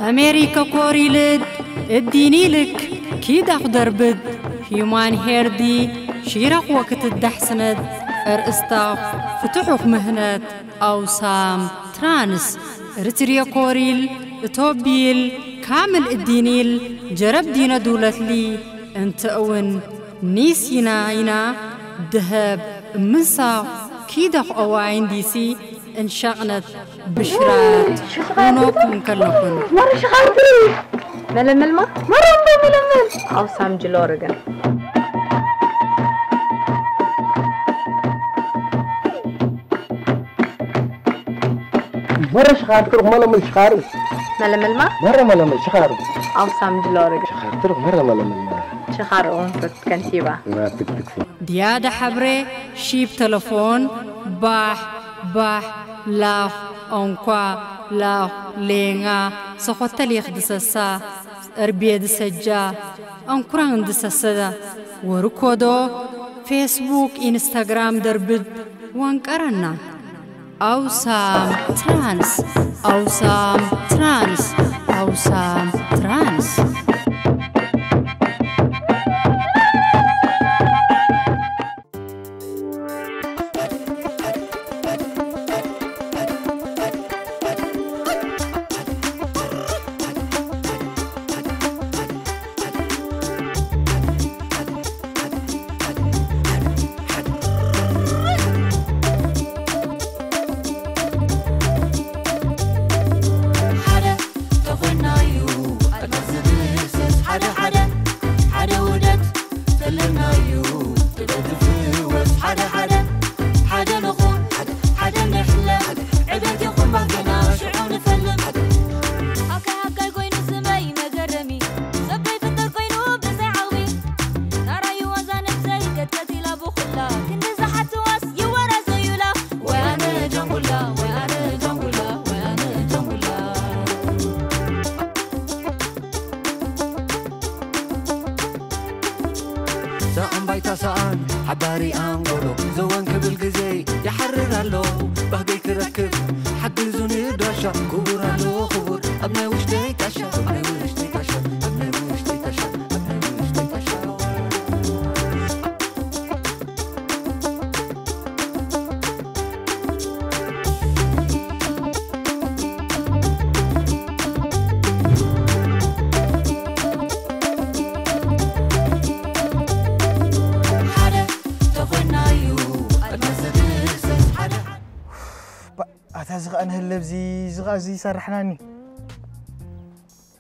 ኣሜሪከ ኮሪልድ እዲኒልክ ኪዳኽ ደርብድ ሂዩማን ሄርዲ ሺራኽ ወክትዳሕስነት እርእስታኽ ፍትሑኽ ምህነት ኣውሳም ትራንስ ርትርየ ኮሪል እቶቢል ካምል እዲኒል ጀረብ ዲነ ዱለትሊ እንተ እውን ኒስ ይና ይና ደሀብ እምንሳኽ ኪዳኽ ኦዋይን ዲሲ እንሻቕነት ብሽራት ሆኖኩም ከለኹን። መረ ሽኻርትሪ መለመልማ መረ እምዶ መለመል ኣውሳም ጅሎርገን መረ ሽኻርትሪ መለመል ሽኻር መለመልማ መረ መለመል ሽኻር ኣውሳም ጅሎርገን ሽኻርትሪ መረ መለመል ሽኻር እውን ከንቲባ ናትክትክሲ ድያደ ሐብሬ ሺብ ተለፎን ባሕ ባሕ ላኽ ኦንኳ ላኽ ሌንጋ ሰኾተል የኽድሰሳ እርቤ ድሰጃ ኣንኩራን ድሰሰዳ ወርኮዶ ፌስቡክ ኢንስታግራም ደርብድ ወንቀረና ኣውሳም ትራንስ ኣውሳም ትራንስ ኣውሳም ትራንስ ሰኣን ባይታ ሰኣን ሓባሪ ኣንጎሎ ዘወን ክብል ግዜ ይሓርር ኣሎ ባህገይ ክረክብ ሓግዙኒ ዳሻ ክቡር ኣሎ ክቡር ኣብ ናይ ውሽጠይ ካሻ ኣብ ናይ ውሽጠይ ካሻ ኣብ ናይ ውሽጠይ ካሻ ኣብ ናይ ውሽጠይ ካሻ ኣታ እዚ ኸኣ ንህለብዚ እዚ ኸኣ እዚ ይሰርሕናኒ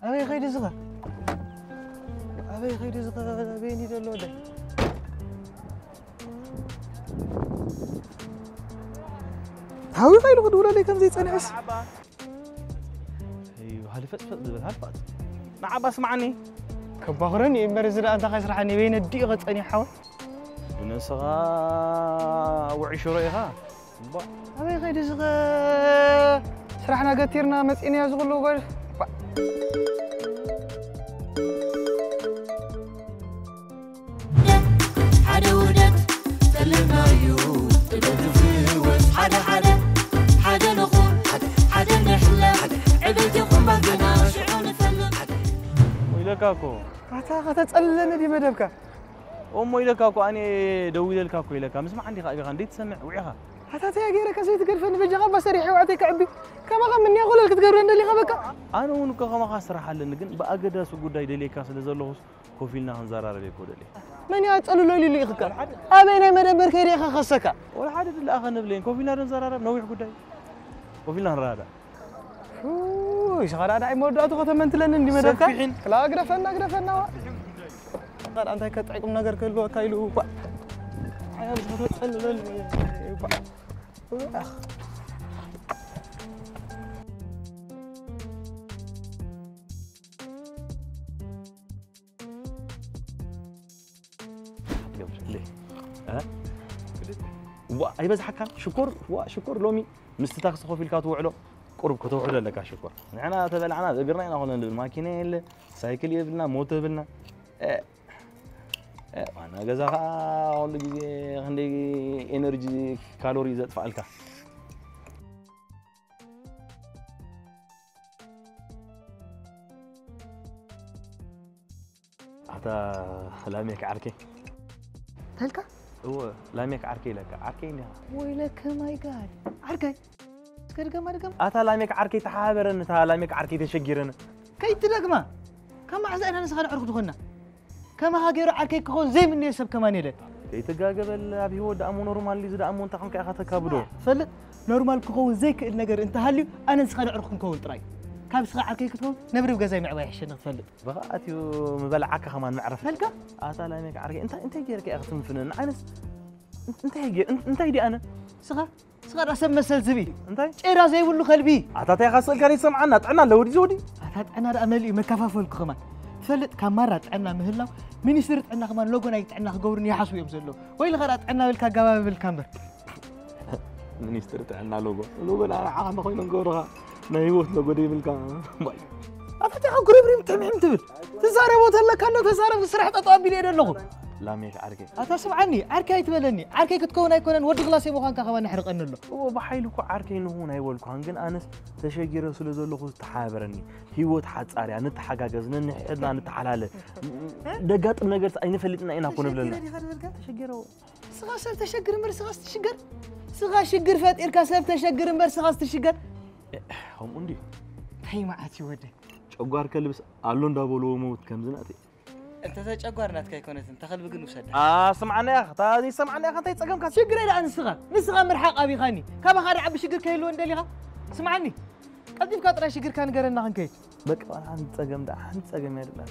ኣበይ ኸይዱ እዚ ኸ ኣበይ ኸይዱ እዚ ኸ በይኒ ዘሎ ወደይ ሃዊ ኸይዱ ክድውለለይ ከም ዘይጸንዐስ ሃልፈጥፈጥ ዝብል ሃልፋጥ ንዓባ ስማዓኒ ከባኽረኒ እዩ እምበር እዚ ደኣ እንታይ ኸይስርሓኒ በይነ ዲኡ ኸጸኒሕ ሓወይ ብነስኻ ውዒ ሽሮ ኢኻ እባ ኣበይ ኸይዲ እዚ ኸ ስራሕና ገቲርና መጺእናዮ ዝኽሉ ጓል ሓደ ውደት ተለናዩ ጥበብ ዝፍወስ ሓደ ሓደ ሓደ ንኹን ሓደ ንሕለ ዕብት ይኹን ባገና ሽዑ ንፈልም ኢለካ እኮ ኣታ ከተጸልለኒ ድዩ መደብካ እሞ ኢለካ እኮ ኣነ ደዊለልካ እኮ ኢለካ ምስማዕ እንዲኻ ኢኻ እንዴት ትሰምዕ ውዒኻ ኣታ ተያ ገይረካ ዘይትገድፈኒ በጃኻ እባ ሰሪሐ ዋዕተይ ከዕቢ ከማኻ ምንያ ኮለል ክትገብረ እንደሊኻ በቃ ኣነ እውን እኮ ከማኻ ስራሕ ኣለኒ ግን ብኣገዳሲ ጉዳይ ደልየካ ስለ ዘለኹስ ኮፍ ኢልና ክንዘራረብ እኮ ደልየ። መን እዩ ኣጸልሎ ኢሉ ይልኢኽካ? ኣበይ ናይ መደበር ከይደ ኢኻ ክኸሰካ? ወላ ሓደ ድለኣኸ ንብለይን ኮፍ ኢልና ዶ ንዘራረብ ነዊሕ ጉዳይ ኮፍ ኢልና ንረዳዳእ። ፉይ፣ ንስኻ ደኣ ንዓይ መወዳእቱ ከተመንትለኒ እንዲ መደብካ? ሰፊሕን። ክላ ግረፈና፣ ግረፈና፣ ዋ። ቃል ኣንታይ ከጥዕይ ቁም ነገር ክህልወካ ኢሉ፣ ዋ። ኣያ፣ ንስኻ ተጸልለኒ፣ ዋ። ኣኽ። ትገብር እንዴ እ? ዋ ኣይበዝሓካ ሽኮር ዋ ሽኮር ሎሚ ምስቲ ታክሲ ኮፍ ኢልካ ትውዕሎ ቁሩብ ከተውዕሎ ኣለካ ሽኮር ንሕና ተበላዕና እግርና ኢና ኮነ ንብል ማኪና የለ ሳይክል የብልና ሞቶ የብልና እ፣ እ፣ ዋና ገዛ ከዓ ኩሉ ግዜ ክንደይ ኤነርጂ ካሎሪ ዘጥፍኣልካ ላሜክ ዓርከይ። ተልካ እወ ላሜክ ዓርከይ ኢለካ። ዓርከይ እንዲኻ። ወይለከ ማይ ጋድ ዓርከይ እስከ ድገማ ድገማ ኣታ ላሜክ ዓርከይ ተሓባበረኒ፣ እታ ላሜክ ዓርከይ ተሸጊረኒ። ከይትደግማ። ካብ መዓዝ ኢና ንስኻ ንዕሩኽ ዝኾንና? ከማኻ ገይሩ ዓርከይ ክኸውን ዘይምንዮ ሰብ ከማን የለን። ከይትጋገበል ኣብ ህይወት ደኣ እሞ ኖርማል እዩ፣ እዚ ደኣ እሞ እንታይ ኮንካ ኢኻ ተካብዶ? ፈልጥ ኖርማል ክኸውን ዘይክእል ነገር እንተሃልዩ ኣነ ንስኻ ንዕሩኽ ክንከውን ጥራይ። ካብ ስኻ ዓርከይ ክትከውን ነብሪ ብገዛይ ምዕባይ ይሕሸኒ ክትፈልጥ። ብኸኣትዩ ምበልዓካ ከማን መዕረፍ ፈልካ ኣታ ላሜክ ዓርከይ እንታይ እንታይ ጌርካ ኢኻ ክትንፍነኒ? ኣነስ እንታይ ጌር እንታይ ድኣ ኣነ ስኻ ስኻ ዳ ሰብ መሰል ዝብኢ እንታይ ጨራ ዘይብሉ ከልቢ ኣታ እንታይ ኢኻ ስእልካ ዘይሰምዓና ጥዕና ኣለዎ ድዩ ወዲ ኣታ ጥዕና ደኣ መሊኡ መከፋፈልኩ ከማን ትፈልጥ ካብ ማራ ጥዕና ምህላው ሚኒስትሪ ጥዕና ከማን ሎጎ ናይ ጥዕና ክገብሩን ይሓስቡ እዮም ዘለዉ ወይ ለኸ ደኣ ጥዕና ብልካ ኣጋባቢ ብልካ እምበር ሚኒስትሪ ጥዕና ሎጎ ሎጎ ንዓኻ እንተ ኮይኖም ገብሩኻ ናይ ህይወት ሎጎ ደይብልካ ማይ ኣፈትኻ ጉርብሪም ትምዕም ትብል ትዛረቦ ተለካ ኣሎ ተዛረብ ስራሕ ጠጠው ኣቢለ እየ ኣለኹ ላሜክ ዓርከይ ኣታ ስምዓኒ ዓርከይ ኣይትበለኒ ዓርከይ ክትከውን ኣይኮነን ወዲ ክላሰይ ምዃንካ ከማን ኣሕርቐኒ ኣሎ እወ ብሓይሊ እኮ ዓርከይ ንኹን ኣይበልኩኻን ግን ኣነስ ተሸጊረ ስለ ዘለኹ ዝተሓባበረኒ ህይወት ሓጻር እያ ንተሓጋገዝ ነንሕድና ንተሓላለ ደጋጥም ነገር ኣይንፈልጥና ኢና እኮ ንብለና ተሸጊረ ስኻ ሰብ ተሸግር እምበር ስኻስ ትሽገር ስኻ ሽግር ፈጢርካ ሰብ ተሸግር እምበር ስኻስ ትሽገር ከምኡ እንድዩ እንታይ መዓት እዩ ወደይ ጨጓር ከልብስ ኣሎ እንዳበልዎ መውት ከምዚ ናተይ እንተ ጨጓር ናትካ ኣይኮነትን ተኸልቢ ግን ውሰዳ ስምዓና ኢኻ እታ ዘይሰምዓና ኢኻ እንታይ ጸገምካ ሽግረይ ደኣ ንስኻ ንስኻ ምርሓቕ ኣቢኻኒ ካባኻ ደኣ ዓቢ ሽግር ከይህልዎ እንደሊኻ ስምዓኒ ቀልጢፍካ ጥራይ ሽግርካ ንገረና ክንከይድ በቃ ዋላ ሓንቲ ጸገም ደኣ ሓንቲ ጸገም እያ ደላ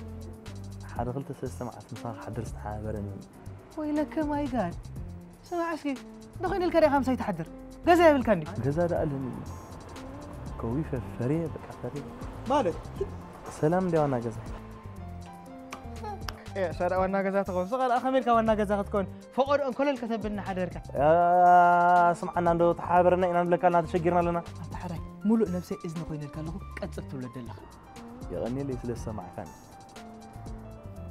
ሓደ ክልተ ሰለስተ መዓልቲ ምሳኻ ክሓድር ዝተሓባበረኒ ወይለከ ማይ ጋድ ስማዕ እስኪ እንተኾይኑልካ ዲኻ ምሳይ ትሓድር ገዛ የብልካ እንዲ ገዛ ደኣ ኣለኒ ከዊ ፈፈሬ በቃ ፈሬ ማለት ሰላም እንዲ ዋና ገዛ ሻዳ ዋና ገዛ ትኸውን ስኻ ደኣ ከመይ ኢልካ ዋና ገዛ ክትከውን ፈቐዶ እንኮለል ከተብል እናሓደርካ ስምዓና እንዶ ተሓባበረና ኢና ንብለካ ኣለና ተሸጊርና ኣለና ኣንታ ሓራይ ሙሉእ ነብሰይ እዝኒ ኮይነልካ ኣለኹ ቀጽል ትብሎ ደለኻ የቐኒለይ ስለ ዝሰማዕካኒ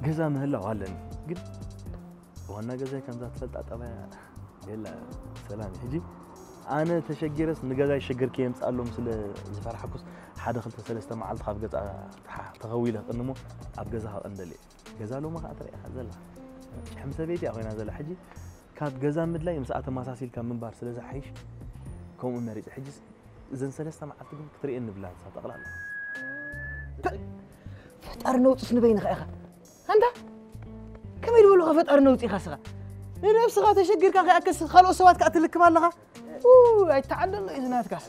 ገዛ ምህላው ኣለኒ ግን ዋና ገዛይ ከምዛ ትፈልጣ ጠባያ ሌላ ሰላም ሕጂ ኣነ ተሸጊረስ ንገዛይ ሽግር ከየምፅኣሎም ስለ ዝፈርሓኩስ ሓደ ክልተ ሰለስተ መዓልቲ ካብ ገፃ ተኸዊለ ቅንሞ ኣብ ገዛ ከቐንደል እየ ገዛ ሎሚ ከዓ ትረኢኻ ዘላ ጭሕም ሰበይቲ እያ ኮይና ዘላ ሕጂ ካብ ገዛ ምድላይ ምስኣ ተመሳሲልካ ምንባር ስለ ዝሓይሽ ከምኡ መሪፀ ሕጂ እዘን ሰለስተ መዓልቲ ግን ክትርእየኒ ብላ ንሳ ጠቕላላ ፈጣሪ ነውፅስ ንበይንኻ ኢኻ ኣንታ ከመይ ዝበሉኻ ፈጣሪ ነውፂኻ ስኻ ንነብስኻ ተሸጊርካ ከይኣክስ ካልኦት ሰባት ከዓ ትልክብ ኣለኻ ኣይተዓደሎ እዩ ዝናትካስ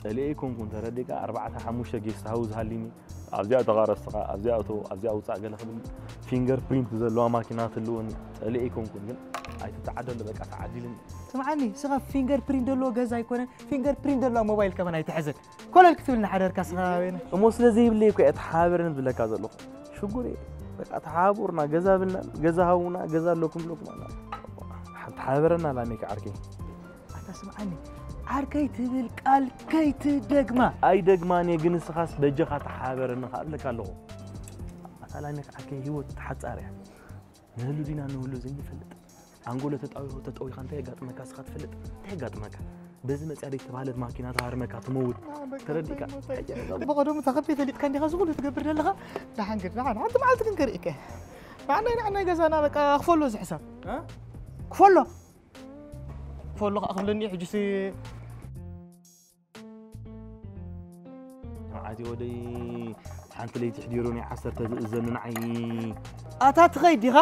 ፀሊአ ኣይኮንኩን ተረዲእካ ኣርባዕተ ሓሙሽተ ጌስት ሃውስ ሃሊኒ ኣብዚኣ ተቓረስኻ ኣብዚኣ እቶ ኣብዚኣ ውፃእ ገለ ክብል ፊንገር ፕሪንት ዘለዋ ማኪና ትልውን ፀሊአ ኣይኮንኩን ግን ኣይትተዓደሎ በቃ ተዓዲልን ስምዓኒ ስኻ ፊንገር ፕሪንት ዘለዎ ገዛ ኣይኮነን ፊንገር ፕሪንት ዘለዋ ሞባይል ከመን ኣይትሕዝን ኮለል ክትብል ንሓደርካ ስኻ ኣበይና እሞ ስለ ዘይብለይ እኮ እየ ተሓባበረኒ ዝብለካ ዘለኹ ሽጉር እየ በቃ ተሓባቡርና ገዛ ብልና ገዛ ሃቡና ገዛ ኣለኩም ብለኩም ኣላ ሓንቲ ሓበረና ላሜክ ዓርከይ ኣታ ስምዓኒ ዓርከይ ትብል ቃል ከይትደግማ ኣይደግማን እየ ግን ንስኻስ በጀኻ ተሓባበረኒ ከኣ እብለካ ኣለኹ ኣታ ላሜክ ዓርከይ ህይወት ሓጻር እያ ንህሉ ዲና ንህሉ ዘይንፈልጥ ኣንጎሎ ተጣዊኹ ተጠዊኻ እንታይ የጋጥመካ እስኻ ትፈልጥ እንታይ የጋጥመካ በዚ መፅያ ደይ ተባህለት ማኪና ተሃርመካ ትመውት ተረዲእካ ብቐደሙ ተኸቤ ፈሊጥካ እንዲኻ ዝኹሉ ትገብር ዘለኻ ደሓን ግን ደሓን ሓንቲ መዓልቲ ግን ከርእየካ ንዓናይ ንዓናይ ገዛና በቃ ክፈሎ እዚ ሕሳብ ክፈሎ ክፈሎ ከዓ ክብለኒ ሕጅሲ መዓት ወደይ ሓንቲ ለይቲ ሕዲሩ ናይ ዓሰርተ ዝእዘኒ ንዓይ ኣታ ትኸይድ ዲኻ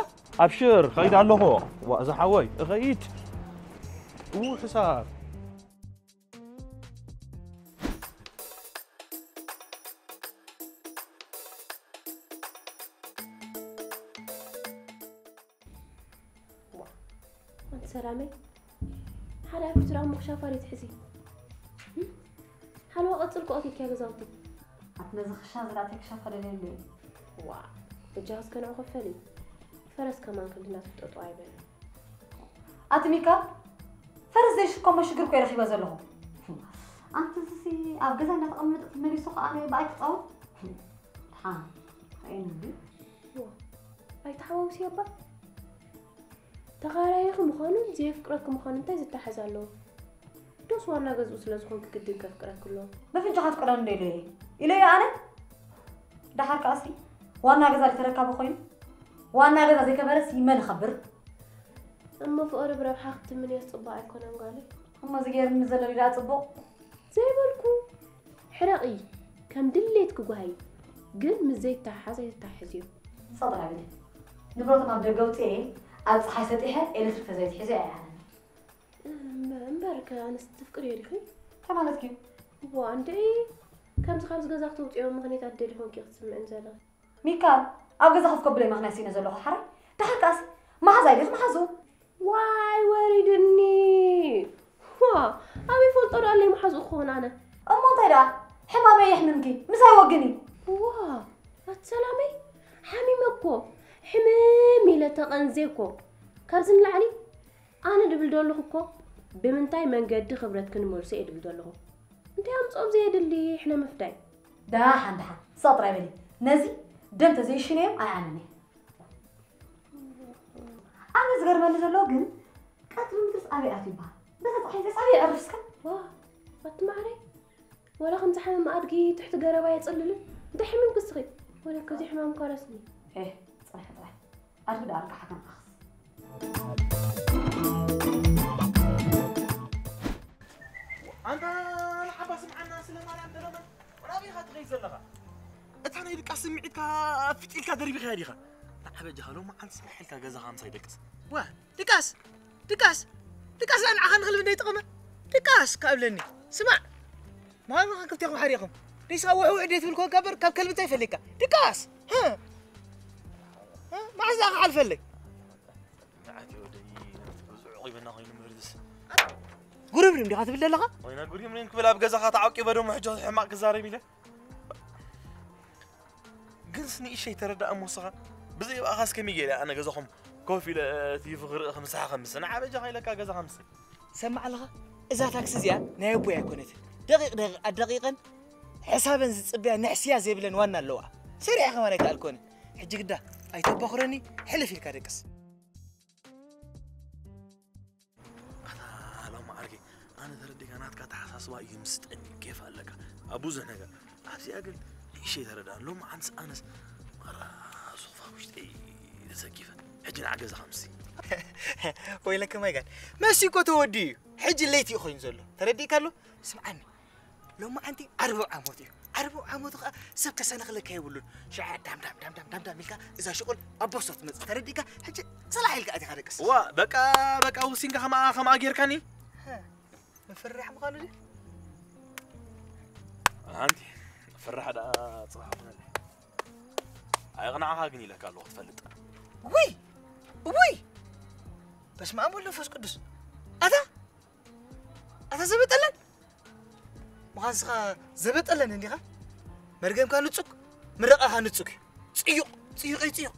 ኣብሽር ኸይድ ኣለኹ ዋእ ዝሓወይ እኸይድ ው ሕሳብ ኣንቲ ሰላመይ ሓደ ኣፊቱ ደኣ እሞ ክሻፋ ደይ ትሕዚ ሓለዋ ቀጽል ክኦት ኢልኪያ ገዛውቲ ኣቲ ነዚ ክሻ ዝራእተይ ክሻፋ ደልየሉ እየ ዋ በጃኽስ ከንዑ ክፈል እዩ ፈረስ ከማን ክንድና ትፍጠጡ ኣይበል ኣቲ ሚካ ፈረስ ዘይሽከሞ ሽግር ኮ ረኺበ ዘለኹ ኣንቲ እዚ ኣብ ገዛ እናተቐመጠ ተመሊሱ ከዓ ኣነ ብኣይ ክፃወት ድሓን ኣይንብል ኣይተሓዋውስዮ እባ ተኻራየኺ ምዃኑን ዘየፍቅረኪ ምዃኑ እንታይ ዝተሓሓዝ ኣለዎ? ዶስ ዋና ገዝኡ ስለ ዝኾንኪ ግድን ከፍቅረኪ ኣለዎ? በፍንጭኻ ፍቅረኒ ዶ ኢለዮ? ኢለዮ ኣነ? ደሓር ከኣሲ ዋና ገዛ ተረካቢ ኮይኑ ዋና ገዛ ዘይከበረስ ይመን ይኸብር። እሞ ፍቕሪ ብረብሓ ክትምንዮስ ጽቡቕ ኣይኮነን ጓለይ። እሞ እዚ ገይርኒ ዘሎ ድዩ ደኣ ጽቡቕ? ዘይበልኩ። ሕረቒ፣ ከም ድሌትኪ ጓሃዪ፣ ግን ምስ ዘይተሓሓዝ ኣይተተሓሕዝዮ። ሰቕ ጥራይ በሊ። ንብረቶም ኣብ ደገ ኣውፅኤ ኣብ ፀሓይ ሰጢሐ ኤሌክትሪክ ተዘይትሒዘ ኣይኣምንን። እም-፣ እምበርከ ኣነስ ትፍቅርዮ ዲኺ? እንታይ ማለትኪ? እዋ፣ እንድዒ ከምዚ ካብዚ ገዛ ክተውፅዮ ምኽንያት ኣደሊኹም ኪ ክትስምዕን ዘለኺ? ሚካል፣ ኣብ ገዛ ኮፍ ከብለይ ምኽንያት ስኢነ ዘለኹ ሓራይ። ደሓር ከኣስ፣ መሓዛይ ዲኺ መሓዙ? ዋይ ወሪድኒ። ዋ፣ ኣበይ ፈልጦ ደኣ ኣለይ መሓዙ ክኸውን ኣነ? እሞ እንታይ ደኣ? ሕማመይ የሕምምኪ፣ ምሳይ ወግኒ። ዋ፣ ኣቲ ሰላመይ፣ ሓሚመ እኮ። ሕምም ኢለ ተቐንዜ እኮ። ካብዚ ንላዕሊ ኣነ ድብል ዶ ኣለኹ እኮ፣ ብምንታይ መንገዲ ክብረትኪ ንመልሶ እየ ድብል ዶ ኣለኹ። እንታይ ኣምጽኦም ዘየድሊ ሕነ ምፍዳይ። ደሓን ደሓን፣ ስቕ ጥራይ በሊ። ነዚ ደም ተዘይሽነዮም ኣይኣምንን እየ። ኣነ ዝገርመኒ ዘሎ ግን፣ ቀትሪ ምድርስ ኣበይ ኣትዩ ይበሃል? በታ ጸሓይ ተጻብየ የዕርፍ እስከ። ዋ፣ ኣቲ ማዕረይ፣ ወላ ከምዚ ሓመም ኣድጊ ትሕቲ ገረባ የጽልልን። እንታይ ሕመም ክስኺ? ወላ ከዚ ሕማም እኳ ረስኒ። ኤህ፣ ጽንሒ ጥራይ። ኣድጊ ደኣ ኣርግሓ ከንኣኽስ። ኣንታ ንዓባ ስምዓና፣ ስለ ማርያም ተለመን። ወላ ኣበይ ኢኻ ትኸይድ ዘለኻ? እታ ናይ ድቃስ ስምዒትካ ፊጥ ኢልካ ደርቢኻያ ዲኻ? ንዓበጃኻ ሎማዓንቲ ስራሕ ኢልካ ገዛኻ ምሳይ ደቅስ። ዋ፣ ድቃስ! ድቃስ! ድቃስ ደኣ ንዓኻ ንኽልቢ እንዶ ይጠቐመ? ድቃስ ከኣብለኒ። ስማዕ! መሃብኻ ክልቴኹም ሓሪቕኩም። ንስኻ ውዕውዕ ደይ ትብል ኮንካ እምበር ካብ ከልቢ እንታይ ይፈልየካ? ድቃስ! ህ! ህ! መዓስ ደኣ ክሓልፈለይ? ንዓት ወደይ፣ ብዙሕ ዒበና ኮይኑ ምህርዝስ። ጉርምሪም ዲኻ ትብል ዘለኻ? ወይና ጉርምሪም ክብል ኣብ ገዛኻ ተዓቂበ ደሞ ሕጂ ሕማቕ ክዛረብ ኢለ። ግንስ ንእሸይ ተረዳእ እሞ ንስኻ። ብዘይ ብኣኻስ ከመይ ገይረ ኣነ ገዛኹም ኮፍ ኢለ ቲቪ ክርኢ ክምስሓ ከምስ? ንዓ በጃኻ ኢለካ ገዛኻ ምስ። ሰማዕ ኣለኻ? እዛ ታክሲ እዚኣ ናይ ኣቦይ ኣይኮነትን። ደቂቕ ደቂቕ ኣዳቂቐን ሕሳበን ዝጽበያ ንሕስያ ዘይብለን ዋና ኣለዋ። ሰሪሐ ከማን ኣይከኣልኮንን። ሕጂ ግዳ ኣይተቦኽረኒ፣ ሕልፍ ኢልካ ደቅስ። ኣታ ሎሚ ዓርኪ፣ ኣነ ተረዲእካ ናትካ ኣተሓሳስባ እዩ ምስጠኒ፣ ኬፍ ኣለካ ኣብ ብዙሕ ነገር። ኣብዚኣ ግን ንእሸይ ተረዳእ። ሎሚ ዓንስ ኣነስ ማራ ሶፋ ውሽጠይ ተሰኪፈ። ሕጂ ንዓ ገዛ ከምሲ። ወይለከ ማይ ጋድ። መሲ እኮ ተወዲኡ እዩ። ሕጂ ለይቲ እዩ ኮይኑ ዘሎ። ተረዲእካ ኣሎ? ስምዓኒ። ሎማዓንቲ ዓርቢ ዓሞት እዩ። ዓርቢ ዓሞት ኸዓ ሰብ ከሰናኽለካ የብሉን። ሽዓ ዳም ዳም ዳም ዳም ዳም ዳም ኢልካ እዛ ሽቁል ኣብ ቦርሳ ትመጽእ ተረዲእካ። ሕጂ ጽላሕ ኢልካ ኣቲኻ ደቅስ። ዋ፣ በቃ፣ በቃ ወሲንካ ከማኣ፣ ከማኣ ጌርካኒ። ሀ፣ ምፍርራሕ ምዃኑ ድዩ? ኣንቲ፣ ፍራሕ ደኣ ጽባሕ ኹነለይ። ኣየቕናዕኻ ግን ኢለካ ኣለኹ ትፈልጥ። ውይ! ውይ! በስመ ኣብ ወወልድ ወመንፈስ ቅዱስ። ኣታ ኣታ ዘበጠለን ምዃንስኻ ዘበጠለን እንዲኻ። መርገምካ ንጹግ፣ ምረቓኻ ንጹግ እዩ። ጽዩቕ፣ ጽዩቕ እዩ፣ ጽዩቕ።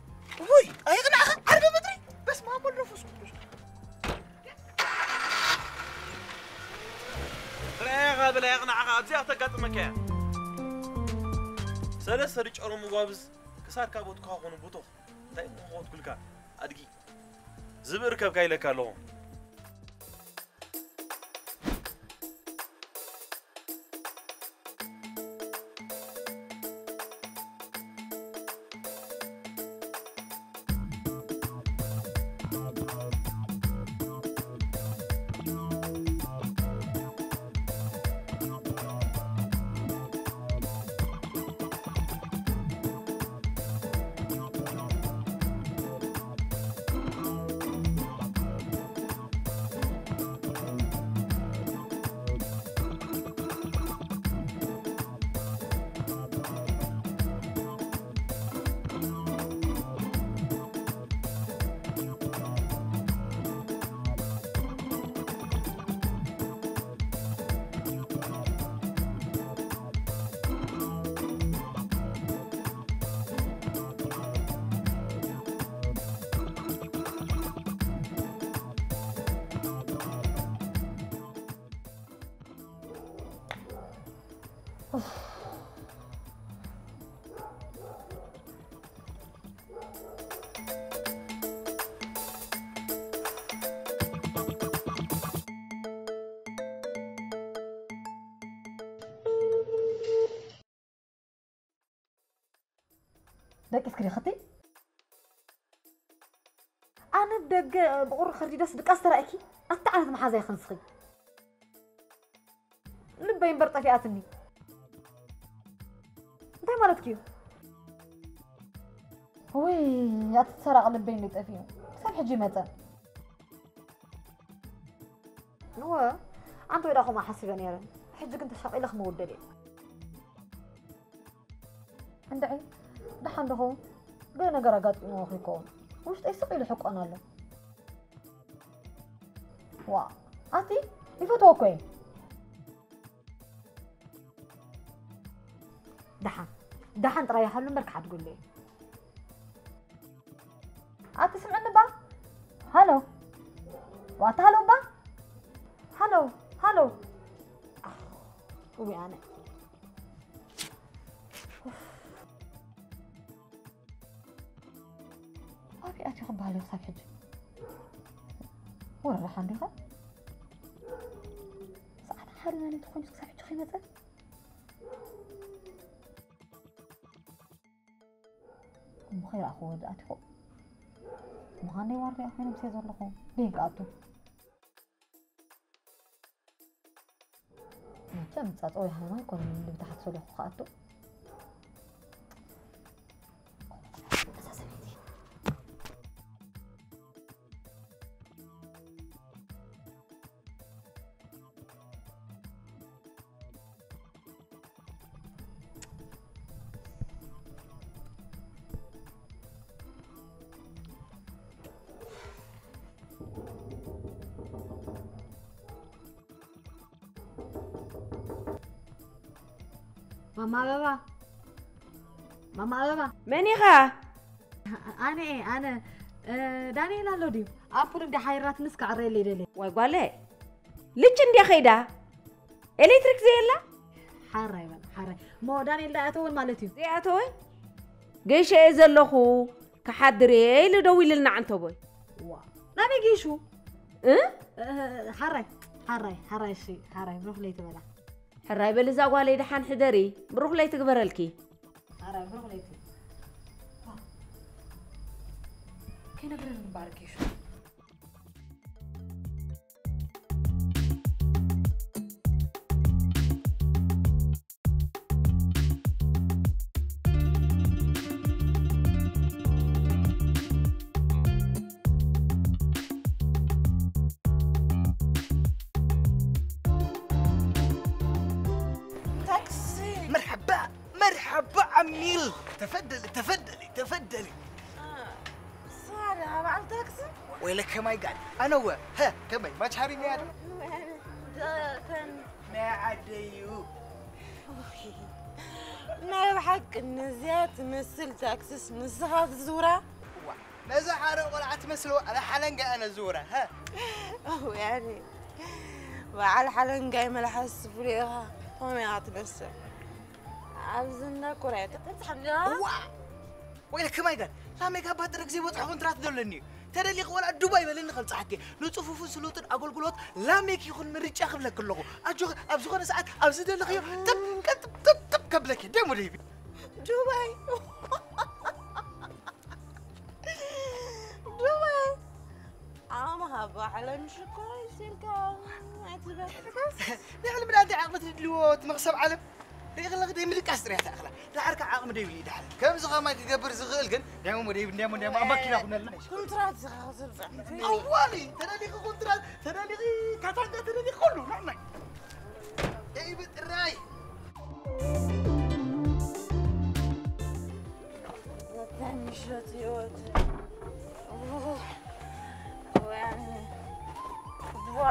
ውይ፣ ኣይቕናዕኻ፣ ዓርቢ ምድሪ። በስመ ኣብ ወወልድ ወመንፈስ ቅዱስ። ብላይኻ፣ ብላይ ይቕናዕኻ፣ ኣብዚኣ ክተጋጥመካ እያ። ሰለስተ ድጨሩ ምጓብዝ፣ ክሳድካ ቦትካ ኾኑ ቡቱኽ። እንታይ እሞ ክኾትኩልካ፣ ኣድጊ። ዝብኢ ርከብካ ኢለካ ኣለኹ። ደቂስኪ ዲኺ? ደገ ብቑሪ ከርዲዳስ ድቃስ ተራእኪ ኣታ ዓይነት መሓዛ ይኽንስኺ። ልበይ እምበር ጠፊኣትኒ። እንታይ ማለትኪ እዩ? ወይ ኣቲ ሰራቕ ልበይ እንደ ጠፊኡ ክሳብ ሕጂ ይመጸ። እወ ኣንተ ወዳ ኹማ ሓሲበ ነይረ። ሕጂ ግን ተሻቒለ ክመውደል እየ። እንድዒ ደሓን ዶ ኸውን? ገለ ነገር ኣጋጢምዎ ከይከውን ውሽጠይ ስቕ ኢሉ ሕቆን ኣሎ። ዋ ኣቲ ይፈትዎ እኮ እየ። ደሓን ደሓን ጥራይ ይሃሉ እምበር ክሓድገሉ እየ። ኣቲ ስምዕኒ እባ። ሃሎ ዋታ ሃሎ እባ። ሃሎ ሃሎ። እዊ ኣነ ኣበይ ኣትዩ ክበሃል እዩ ክሳብ ሕጂ? ወረዳ ሓንዲኻ ሰዓት ሓደ ናለይቲ ኮይኑ ክሳብ ሕጂ ከይመፀ እሞ ከይረኣኽዎ ዝኣትኹ ምዃን ናይ ዋርድያ ኮይኖም ስለ ዘለኹ ደይንከኣቱ። መቸም ጻጸው ያህማ ይኮን ንብታሓት ሰሊኹ ከኣቱ። እዛ ሰበይቲ። ማማ ኣበባ፣ ማማ ኣበባ። መን ኢኻ? ኣነ እየ፣ ኣነ። እ፣ ዳንኤል ኣሎ ድዩ? ኣምፑል እንዲ ሓይራትንስ ክዕረየለይ ደልየ። ዋይ ጓለ፣ ልጭ እንድያ ኸይዳ? ኤሌክትሪክ ዘየላ? ሓራይ በል፣ ሓራይ። እሞ ዳንኤል ዳኣ ኣተወን ማለት እዩ? ዘይኣተወ? ገይሸ እየ ዘለኹ፣ ክሓድር እየ ኢሉ ደዊልልና ዓንተቦይ። ዋ፣ ናበይ ገይሹ? እ? እ፣ ሓራይ፣ ሓራይ፣ ሓራይ፣ እሺ፣ ሓራይ፣ ብሩኽ ለይቲ በላ። ሕራይ በሊ እዛ ጓለይ፣ ደሓን ሕደሪ፣ ብሩኽ ለይቲ ግበረልኪ። ኣረ፣ ብሩኽ ለይቲ። ከይነግረኒ እምበኣር ጌሹ። ታክሲ። መርሓባ፣ መርሓባ ዓሚል። ተፈደሊ፣ ተፈደሊ፣ ተፈደሊ። ሳላ በዓል ታክሲ? ወይለከ ማይ ጋድ። ኣነወ፣ ሀ፣ ከመይ፣ ማች ሃሪኒ ኣደ? ደተን። ናይ ዓደዩ። ናይ ብሓቂ ነዚኣ ትመስል ታክሲስ ንስኻ ትዝውራ? ዋ፣ ነዛ ሓረ ቆልዓ ትመስል ዋላ ሓለንጋ ኣነ ዝውራ፣ ሀ? ያኔ በዓል ሓለንጋይ መልሓስ ፍሉይ ኢኻ። ከመይ ኢኻ ትመስል? ኣብዚ እንዳ ኮርያ ተተብጽሓ እንዲኻ? ዋ! ወይለ ከማይ ጋር ላሜካ ባጥረ ግዜ በጽሖ ኮንትራት ዘለኒ እዩ። ተደሊኺ ወላ ዱባይ በለኒ ከምጽሓኪ። ንጽፉፉን ስሉጥን ኣገልግሎት ላሜክ ይኹን ምርጫ ክብለኪ ኣለኹ። ኣጆኺ ኣብ ዝኾነ ሰዓት ኣብ ዝደለኽዮ ጥብ፣ ጥብ፣ ጥብ፣ ጥብ ከብለኪ። ደሞ ደይቢ። ዱባይ። ዱባይ። ኣማ ሃባ ዓለም ሽኮር ሲልካ ኣይትበል። ንዕሊ ምዳ እንታይ ዓቕሚ ትድልዎ እቲ መኽሰብ ዓለም? ሪኢኺ ኣለኺ ደይ ምድቃስ ጥርያ ተኣኽላ። ደሓር ከዓ ዓቕሚ ደይብሉ እዩ ደሓር። ከምዚ ኸማይ ክገብር ዝኽእል ግን ዳይሞ ደይብ፣ ዳይሞ፣ ዳይሞ ኣብ ማኪና ኩነልና። ኩንትራት ዝኻ ዝብጻሕ። ኣዋሊ፣ ተደሊኺ ኩንትራት፣ ተደሊኺ ካታንጋ፣ ተደሊኺ ኩሉ፣ ንዕናይ። ደይብ ጥራይ። ምሸት ህይወት። ዋ።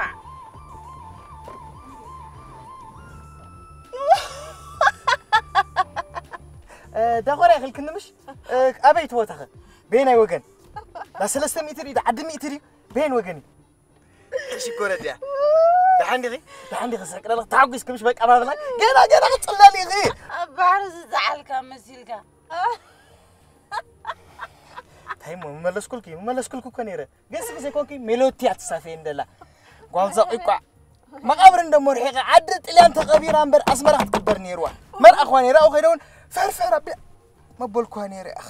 እ፣ ዳኾርያ ይኽልክኒ ምሽ? እ፣ ኣበይ እቲ ቦታኸ? በየናይ ወገን? ዳ ሰለስተ ሚእቲ ድዩ? ዳ ዓዲ ሚእቲ ድዩ? በየን ወገን እዩ? ሽኮረ ድያ? ደሓን ዲኺ? ደሓን ዲኺ? ስሕቅ ደለኽ ተሓጒስኪ ምሽ በቃ ባብላ? ገና፣ ገና ክትጽለሊ ኢኺ። ኣብ ባሕሪ ዝጸዓልካ መሲልካ። እንታይ እሞ ምመለስኩልኪ? ምመለስኩልኪ እኮ ነይረ። ግን ስኺ ዘይኮንኪ ሜሎቲ እያ ትሳፈየኒ ደላ። ጓል ዛቑቋ። መቓብር እንደሞ ርሒቐ ዓዲ ጥልያን ተቐቢራ እምበር ኣስመራ ክትቅበር ነይርዋ። መርኣኽዋ ነይረ፣ ኣብኡ ከይደ እውን ፈርፈር ኣቢላ መበልኩዋ ነይረ። ኣኽ።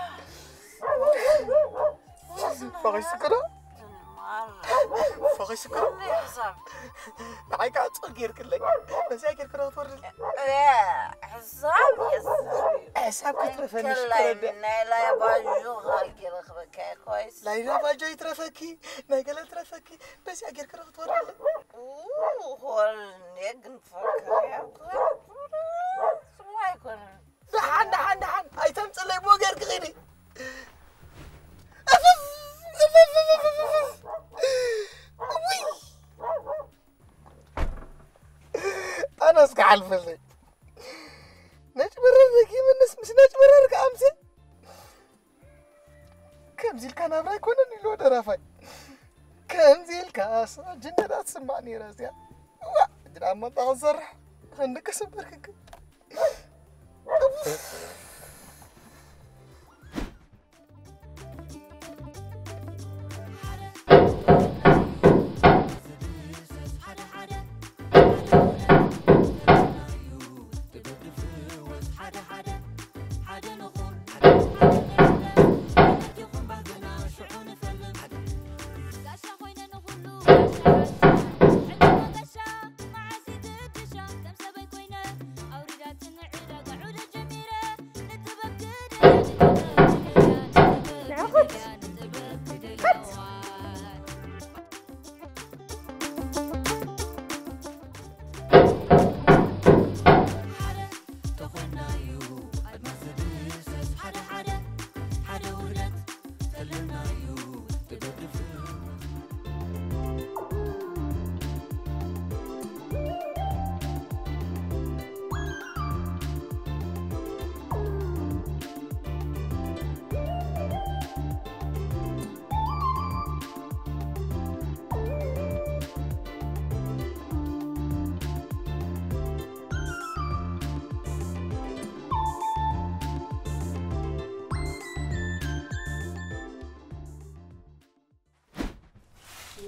ፈኺስኩ ዶ? ፈኺስኩ ዶ? ንዓይ ከዓ ጾር ጌርክለይ። በዚኣ ጌርክ ዶ ክትወርድለይ? ሕሳብ ሕሳብ ክትረፈኒ ሽኮረደ። ናይ ላባጆ ካልኪ ረኽበካ ኮይስ። ናይ ላባጆ ይትረፈኪ፣ ናይ ገለ ትረፈኪ። በዚኣ ጌርክ ዶ ክትወርድለይ? ሆርኔ ግን ፈካያ ኮይስ። ስዋ ኣይኮነን። ደሓን፣ ደሓን፣ ደሓን። ኣይተምጽለይ፣ ብኡ ጌርኪ ኺዲ። እፍፍ፣ እፍፍ፣ እፍፍ፣ እፍፍ። እውይ። ኣነስ ክሓልፈለይ። ነጭ በረር ረኪብንስ ምስ ነጭ በረር ከኣምሴ። ከምዚ ኢልካ ናብራ ኣይኮነን ኢሉ ደራፋይ። ከምዚ ኢልካ ጅነዳ ትስማዕ ነይራ እዚኣ። ዋ፣ ግዳ እሞ እንታይ ክንሰርሕ? ክንድቅስ እምበር ክንከ-፣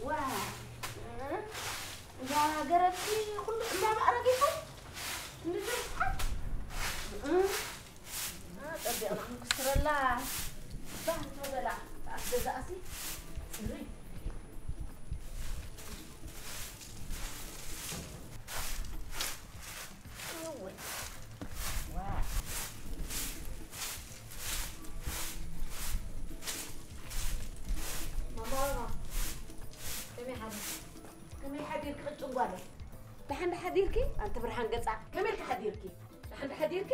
ዋ፣ እዛ ገረብቲ ኩሉ እንዳማዕረገ ይኾን? እንደዚ ይስሓብ? እ፣ እ፣ ጸቢቕና ክንክስትረላ። ባህ ተበላ። ኣፍ ገዛእሲ። እሪ። እወ። ዋ። ማማ፣ ከመይ ሓዲርኪ? ከመይ ሓዲርኪ ቅጭን ጓለይ? ደሓን ዶ ሓዲርኪ? ኣንቲ ብርሃን ገጻ፣ ከመይ ኢልኪ ሓዲርኪ? ደሓን ዶ ሓዲርኪ?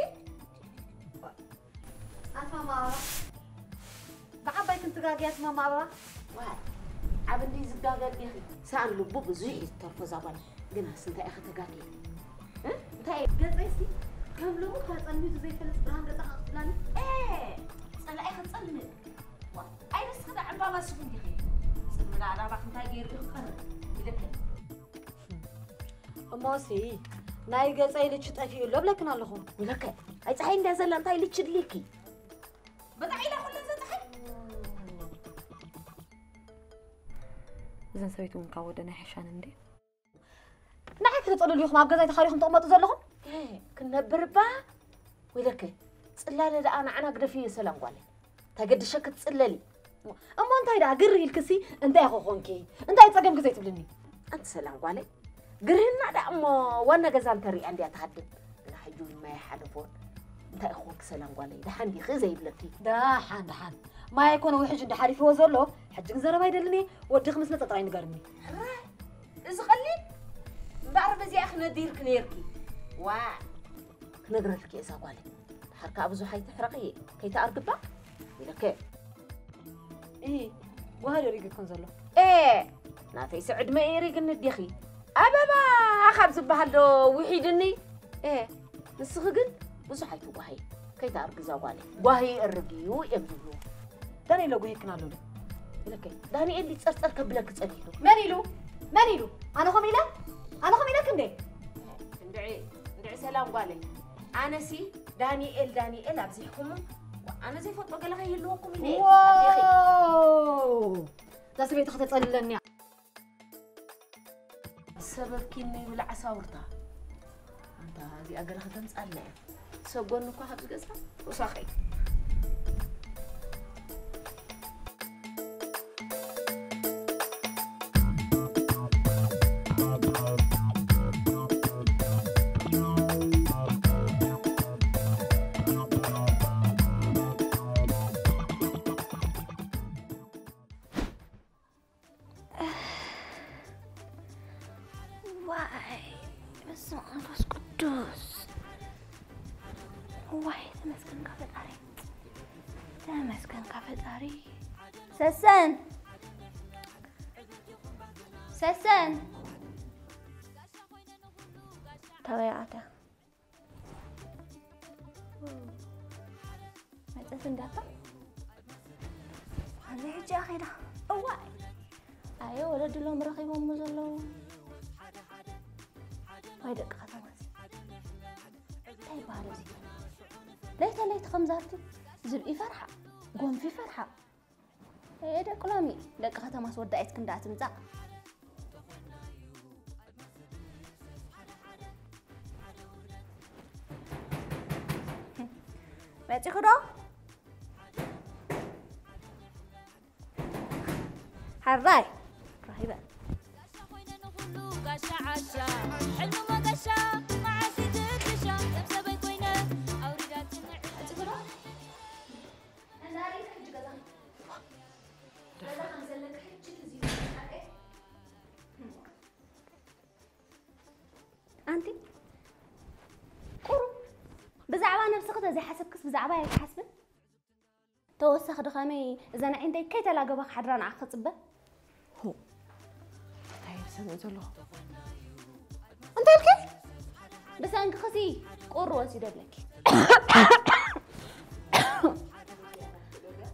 ኣታ ማማ። ብዓባይ ክንትጋግያ ትማማ ኣበባ? ዋይ፣ ዓቢ እንዲ ዝጋገ ዲኺ? ሰኣን ልቡ ብዙሕ እዩ ዝተርፎ እዛ ጓል። ግናስ እንታይ ኢኺ ተጋግየ? እ? እንታይ? ገጸይሲ ከም ሎሚ እኳ ጸልሚቱ ዘይፈልጥ ብርሃን ገጻ ከቕትላኒ? ኤ! ጸላኢ ከጸልምን? ዋ፣ ኣይንስኺ ዳ ዕምባባ ስጉም ዲኺ? ጽልምና ኣዳባኽ እንታይ ገይሩ ክቐርብ? ኢለኪ። እሞሲ፣ ናይ ገጸይ ልቺ ጠፊኡ ኣሎ ብለክን ኣለኹ። ኢለከ፣ ኣይ ጸሓይ እንድያ ዘላ እንታይ ልቺ ድልይኪ? በጣዕ ኢላ ኩለን ዘጸሓይ። እዘን ሰበይቲ እውን ካብ ወደን ኣይሕሻን እንዴ? ንዓይ ከተጸልሉ ኢኹም ኣብ ገዛይ ተኻሪኹም ትቕመጡ ዘለኹም? ክንነብር እባ ወይለከ ጽላለ ደኣ ንዓና ግደፍዮ ሰላም ጓለይ። እንታይ ገድሸ ክትጽለሊ? እሞ እንታይ ደኣ ግር ኢልክሲ እንታይ ኮኾንኪ? እንታይ ጸገምኪ ዘይትብልኒ? ኣንቲ ሰላም ጓለይ፣ ግርህና ደኣ እሞ ዋና ገዛ እንተሪኣ እንድያ ትሃድም። እና ሕጂ እውን ማይ ሓለፎን እንታይ ኮኾንኪ ሰላም ጓለይ? ደሓን ዲኺ ዘይብለኪ? ደሓን ደሓን። ማይ ኣይኮነ ውሕጅ እንዳ ሓሊፍዎ ዘሎ። ሕጂ ግን ዘረባ ኣይደልን እየ። ወድኺ ምስ መጸ ጥራይ ንገርኒ። ሕረ፣ እዚ ቀሊል እምበኣር በዚኣ ክነዲርክ ነይርኪ። ዋ፣ ክነግረልኪ እየ እዛ ጓለይ። ድሓር ከኣ ብዙሕ ኣይትሕረቕየ፣ ከይትኣርግባ ኢለከ። እ፣ ጓሃ ዶ ሪግክን ዘሎ? ኤ፣ ናተይስ ዕድመ እየ ሪግኒ ዲኺ? ኣበባ ካብ ዝበሃል ዶ ውሒድኒ? ኤ፣ ንስኺ ግን ብዙሕ ኣይትጓሃይ፣ ከይትኣርጊ እዛ ጓለይ። ጓሂ ይእርግ እዩ እዮም ዝብልዎ። ዳንኤል ኣጉሂክን ኣሎ ዶ? ኢለከ፣ ዳንኤል ሊጸርጸር ከብለኪ ጸኒሑ። መን ኢሉ? መን ኢሉ? ኣነ ኸም ኢለ? ኣነ ኸም ኢለክ እንዴ? እንድዒ፣ እንድዒ ሰላም ጓለይ። ኣነሲ ዳንኤል፣ ዳንኤል ኣብዚሕኩሙ። ኣነ ዘይፈልጦ ገለ ከይህልወኩም ኢለ እየ። ኣዴኺ። ዋው! እዛ ሰበይቲ ከተጸልለኒ እያ። ሰበብኪኒ ብላዕ ሳውርታ። ኣንታ እዚኣ ገለ ከተምጻልና እያ። ሰብ ጎኒ እኳ ካብ ዝገዝኣ ሩሳኸይ። ዋይ፣ በስመ አብ ወመንፈስ ቅዱስ። ዋይ፣ ተመስገንካ ፈጣሪ። ተመስገንካ ፈጣሪ። ሰሰን! ሰሰን! ተበይ ኣትያ? መጸት እንዳታ? ኣነ ሕጂ ኣኺዳ። እዋይ! ኣየ ወለዲ ሎም ረኺቦሞ ዘለዉ። ወይ ደቂ ከተማስ። እንታይ ይበሃል እዚ? ለይተ ለይቲ ከም ዛርቲ ዝብኢ ፈርሓ፣ ጎንፊ ፈርሓ። ኤ ደቂ ሎሚ፣ ደቂ ከተማስ ወዳኢት ክንዳ ትምጻእ። መጺኹ ዶ? ሓራይ ራሂበ። ጋሻ ኮይነ ንኹሉ ጋሻ ዓሻ፣ ሕልሚ መገሻ፣ መዓልቲ ትብሻ፣ ከም ሰበይ ኮይነ ኣውሪዳትኒ። መጺኹ ዶ? እንዳ ሪኢኺ ሕጂ ገዛ። ገዛ ከም ዘለኪ ሕጂ ትዝ ኢሉ ሓቀይ? ኣንቲ ቁሩብ ብዛዕባ ነብስኺ ተዘይሓሰብክስ ብዛዕባ ኣይትሓስብን? ተወሳኺ ድኻመይ እዘን ኣዒንተይ ከይተላገባ ክሓድራ ንዓኺ ክጽበ። ሆ፣ እንታይ እየ ዝሰምዕ ዘለኹ? እንታይ ኢልኪ? ብሰንክኺሲ ቁሪ ወሲደ ብለኪ።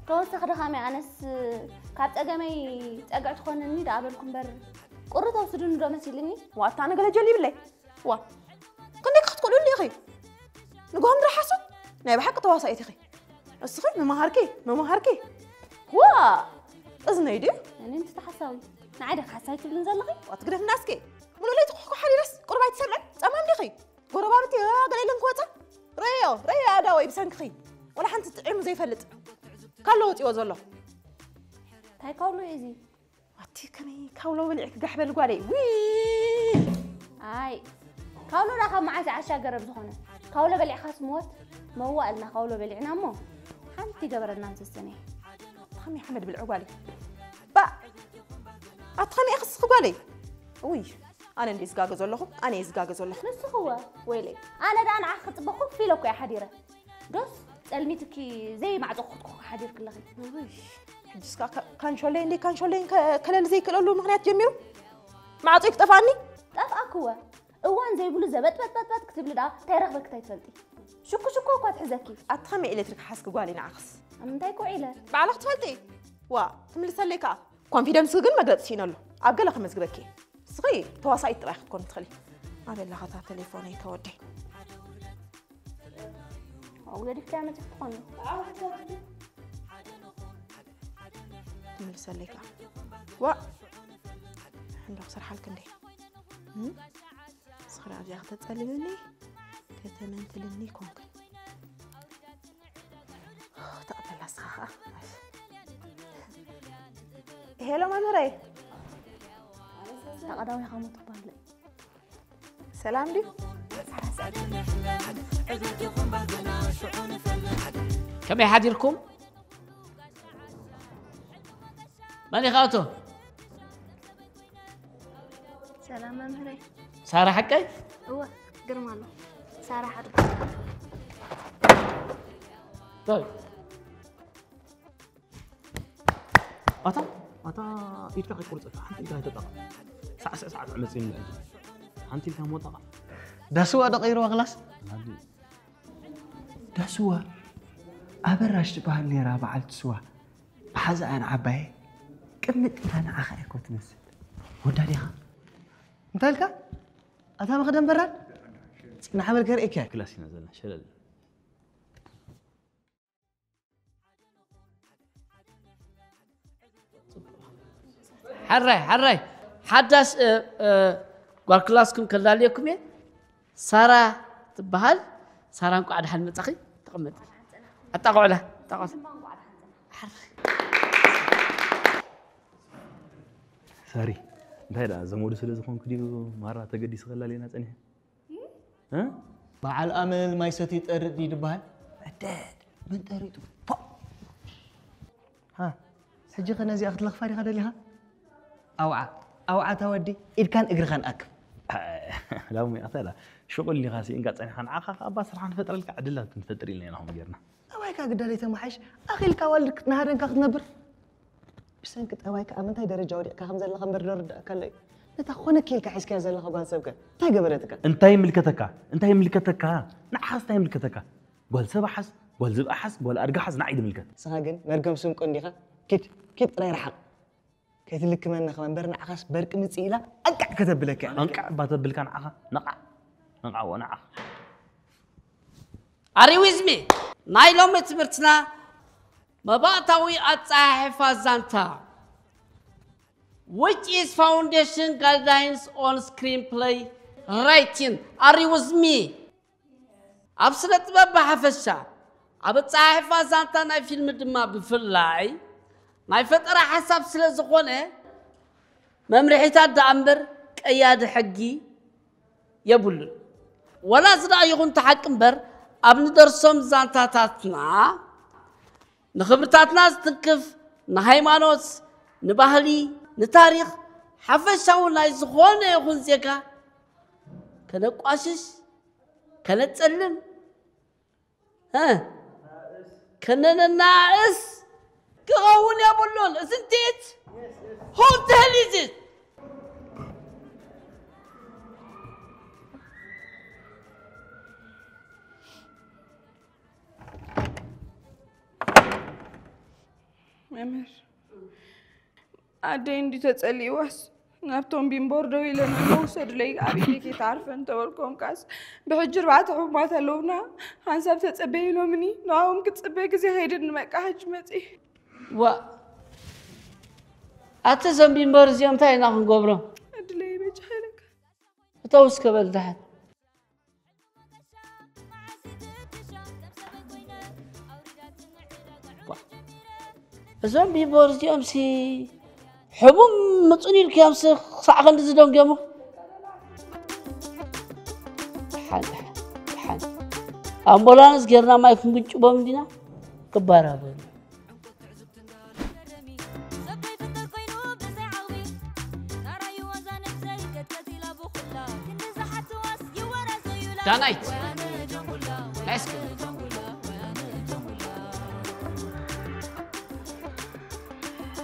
ተወሳኺ ድኻመይ ኣነስ ካብ ጸገመይ ጸግዒ ትኾንኒ ደኣ በልኩ እምበር ቁሪ ተውስድኒ ዶ መሲልኒ? ዋታ ኣነ ገለ ጀል ይብለይ። ዋ፣ ክንደይ ክትክእሉ ኢኺ? ንግሆ ምድሪ ሓሶት ናይ ብሓቂ ተዋሳኢት ኢኺ። እስኺ መማሃርኪ፣ መማሃርኪ። ዋ፣ እዝነይ ድዩ? እኔ ምስ ተሓሳዊ ንዓይ ዲኺ ሓሳዊ ትብልን ዘለኺ? ዋ፣ ትግደፍና እስኪ። ሙሉእ ለይቲ ኩሕኩሕ ሓዲረስ ቁሩብ ኣይትሰምዕን? ጸማም ዲኺ? ጎረባብቲ ገለ ኢለን ክወጻ? ረዮ፣ ረዮ ኣዳወይ ብሰንክኺ። ወላ ሓንቲ ጥዒሙ ዘይፈልጥ። ካሎ ወጺዎ ዘሎ። እንታይ ካውሎ እዩ እዚ? ኣቲ ከመይ ካውሎ በሊዕኪ ጋሕ በሊ ጓለይ? ዊይ! ኣይ፣ ካውሎ ዳ ካብ መዓስ ይዓሻ ገረብ ዝኾነ? ካውሎ በሊዕኻስ ምወት? መዋእልና ካውሎ በሊዕና እሞ ሓንቲ ገበረና ንሰሰነ። ከመይ ሓመድ ብልዒ ጓለይ? ባእ! ኣቲ ከመይ ኢኺ ስኺ ጓለይ? ውይ፣ ኣነ እንድየ ዝጋገ ዘለኹ፣ ኣነ እየ ዝጋገ ዘለኹ። ንስኺ እወ፣ ወይለይ፣ ኣነ ደኣ ንዓኺ ክጽበ ኮፍ ኢለ እኮ እየ ሓዲረ። ዶስ ጸልሚትኪ ዘይማዕጾ ክትኩሕኩ ሓዲርኪ ኣለኺ። ውይ፣ ሕጂስ ከ-፣ ካንሾለይ እንዴ ካንሾለይን ከ-፣ ከለሊ ዘይክእለሉ ምኽንያት ጀሚሩ? ማዕጾይ ክጠፍኣኒ? ጠፍኣክወ። እዋን ዘይብሉ ዘበጥበጥበጥበጥ ክትብሊ ደኣ እንታይ ረኽበኪ እንታይ ትፈልጢ? ሽኩ ሽኮ እኳ ትሕዘኪ። ኣቲ ኸመይ ኤሌክትሪክ ሓዝኪ ጓለይ ንዓኽስ? ኣብ ምንታይ ኮ ኢለ? ባዕልኺ ትፈልጢ። ዋ፣ ትምልሰለይ ከኣ። ኮንፊደንስ ግን መግለጺ ስኢነሉ። ኣብ ገለ ከመዝግበኪ። ንስኺ ተዋሳኢት ጥራይ ክትኮኒ ትኽእሊ። ኣበይ ኣለኻ እታ ቴሌፎነይ ከወደይ? ኣብኡ ገዲፍካያ መጺኻ ትኾኒ። ትምልሰለይ ከኣ። ዋእ! ሕንዶ ክሰርሓልኪ እንዴ? እም? ንስኺ ደኣ ኣብዚኣ ክተጸልልኒ? ከተመንትልኒ ኮንክ። ተቐበላ እስኻ ኸዓ። ሄሎ መምህረይ። ተቐዳሚ ኻሞ ትባል። ሰላም ድዩ? ከመይ ሓዲርኩም? መን ኢኻ እቶ? ሰላም መምህረይ። ሳራ ሓቀይ? እወ፣ ግርማ ኣሎ። ሳራ ሓድጉ። ታይ? ኣታ ኣታ ኢድካ ከይቆርጸካ ሓንቲ ኢድካ ኣይተጣቕ። ሳዕ ሳዕ ሳዕ መጽእና እንጂ ሓንቲ ኢልካ ሞጣቓ። ዳስዋ ዶ ቀይርዋ ክላስ? ናዲ። ዳስዋ ኣበራሽ ትበሃል ነይራ በዓልቲ ስዋ። ብሓዛ እያ ንዓባየ ቅምጥ ኢላ ንዓኻ እኮ ትመስል። ወዳ ዲኻ? እንታይ ኢልካ? ኣታ መኽደም በራድ? ጽናሕ በል ከርእየካ። ክላስ ኢና ዘለና፣ ሸለል። ሕራይ፣ ሕራይ። ሓዳስ፣ እ፣ እ፣ ጓል ክላስኩም ከላልየኩም እየ። ሳራ ትበሃል። ሳራ እንኳዕ ደሓን መጻኺ። ተቐመጥ። ኣጣቕዑላ፣ ኣጣቕዑላ። ሳሪ፣ እንታይ ደኣ ዘመዱ ስለ ዝኾንኩ ድዩ ማራ ተገዲሱ ከላልየና ጸኒሑ? እ? በዓል ኣመል ማይ ሰትዩ ጠርጥ ድዩ ዝበሃል? ዕደድ፣ መን ጠሪጡ? ፖ! ሃ፣ ሕጂ ኸ ነዚኣ ክትለኽፋ ዲኻ ደሊኻ? ኣውዓ፣ ኣውዓ እታ ወዲ፣ ኢድካን እግርኻን ኣክብ። ላሙ ኣታ ኢላ፣ ሽቑል ዲኻ ስኢንካ ጸኒሕካ፣ ንዓኻ ኸኣ እባ ስራሕ ንፈጥረልካ ዕድላት ክንፈጥር ኢልና ኢና ከምኡ ጌርና። ጠባይካ ግዳ ዘይተማሓይሽ፣ ኣኺልካ ዋልድ ናህደንካ ክትነብር? ብሰንኪ ጠባይካ ኣብ ምንታይ ደረጃ ወዲቕካ ከም ዘለኻ እምበር ደርድኣካ ኣሎ እዩ። ነታ ኮነ ኪልካ ሒዝካያ ዘለኻ ጓል ሰብከ እንታይ ገበረትካ? እንታይ ይምልከተካ? እንታይ ይምልከተካ? ንዓኻስ እንታይ ይምልከተካ? ጓል ሰብ ሓዝ፣ ጓል ዝብኢ ሓዝ፣ ጓል ኣድጊ ሓዝ፣ ንዓይ ድምልከት። ንስኻ ግን መርገም ስንቁ እንዲኻ። ኪድ፣ ኪድ ጥራይ ርሓቕ። ከይትልክመና ከማን እምበር ንዓኻስ በርቂ ምጽእ ኢላ ኣንቃዕ ከተብለካ እያ። ኣንቃዕ እባ ተብልካ ንዓኻ። ነቓዕ። ነቓዕ ወ ንዓኻ። Are you with me? ናይ ሎሚ ትምህርትና መባእታዊ ኣጸሓሕፋ ዛንታ፣ which is foundation guidelines on screenplay writing. Are you with me? ኣብ ስነ ጥበብ ብሓፈሻ፣ ኣብ ኣጸሓሕፋ ዛንታ ናይ ፊልም ድማ ብፍላይ ናይ ፈጠራ ሓሳብ ስለ ዝኾነ፣ መምርሒታት ደኣ እምበር ቀያዲ ሕጊ የብሉን። ወላ እዚ ደኣ ይኹን እቲ ሓቂ እምበር፣ ኣብ ንደርሶም ዛንታታትና ንኽብርታትና ዝትንክፍ፣ ንሃይማኖት፣ ንባህሊ፣ ንታሪኽ፣ ሓፈሻዊ ናይ ዝኾነ ይኹን ዜጋ ከነቋሽሽ፣ ከነጸልም፣ እ፣ ከነነናእስ ክኸውን የብሉን። Isn't it? Who the hell is it? መምህር፣ ኣደይ እንዲ ተጸሊእዋስ ናብቶም ቢምቦር ደው ኢለን እሞ ውሰዱለይ ኣብ ኢደይ ከይትዓርፈ እንተበልኮምካስ ብሕጂ ኣርባዕተ ሕሙማት ኣለውና። ሓንሳብ ተጸበይ ኢሎምኒ፣ ንዕኦም ክጽበ ግዜ ከይድኒ በቃ ሕጂ መጺእ። ዋ፣ ኣቲ እዞም ቢምቦር እዚኦም እንታይ ኢና ክንገብሮም? ኣድለይ በጃኻ ኢለካ። እተው እስከ በል ደሓን። እዞም ቢምቦር እዚኦም ሲ ሕሙም ምጹን ኢልክዮም ሲ ክሳዕ ክንዲ ዝደንገሙ። ደሓን፣ ደሓን፣ ደሓን። ኣምቡላንስ ጌርና ማይ ክንግጭቦም እንዲና ክባራበሩ። ዳናይት፣ ናይ እስኪ።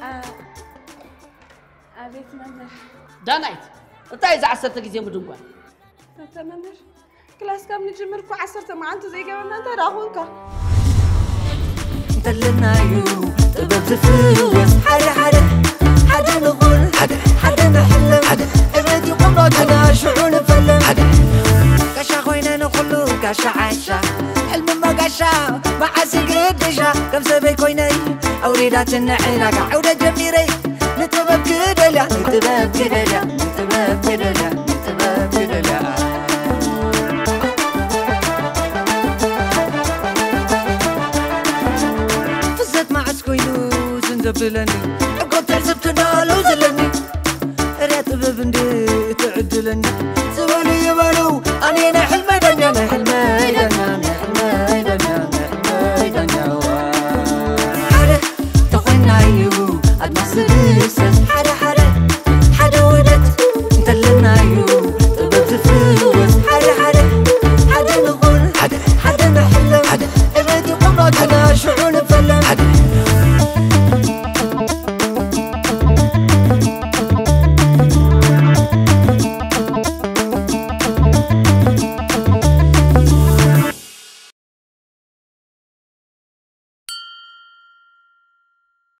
አ-፣ ኣቤት መምህር። ዳናይት፣ እንታይ እዚ ዓሰርተ ግዜ ምድንጓይ? ኣታ መምህር፣ ክላስ ካብ ንጅምር እኮ ዓሰርተ መዓልቲ ዘይገበርና እንታይ ደኣ ኮንካ? እንተለናዩ ጥበብ ዝፍወስ ሓደ ሓደ፣ ሓደ ንኹን ሓደ፣ ሓደ ንሕለም ሓደ፣ ዕብየት ይኹን ሞትና ሽዑ ንፈለም ሓደ። ጋሻ ኮይነ ንኹሉ ጋሻ ዓሻ፣ ሕልሚ እሞ ጋሻ መዓስ ይግድሻ። ከም ሰበይ ኮይነይ ኣውሪዳትኒ ዕዳጋ ዓውደ ጀሚረይ ንጥበብ ክደልያ፣ ንጥበብ ክደልያ፣ ንጥበብ ክደልያ፣ ንጥበብ ክደልያ። ብለኒ ሕጎ ትዕዝብቲ እንዳለው ዘለኒ እርያ ጥበብ እንዴ ትዕድለኒ ዝበሉ ይበሉ ኣነ ናይ ሕልመይ ዳኛ ናይ ሕልመይ ዳኛ ናይ ሕልመይ ዳኛ ናይ ሕልመይ ዳኛ ሓደ ተኾይና እዩ ኣድማስ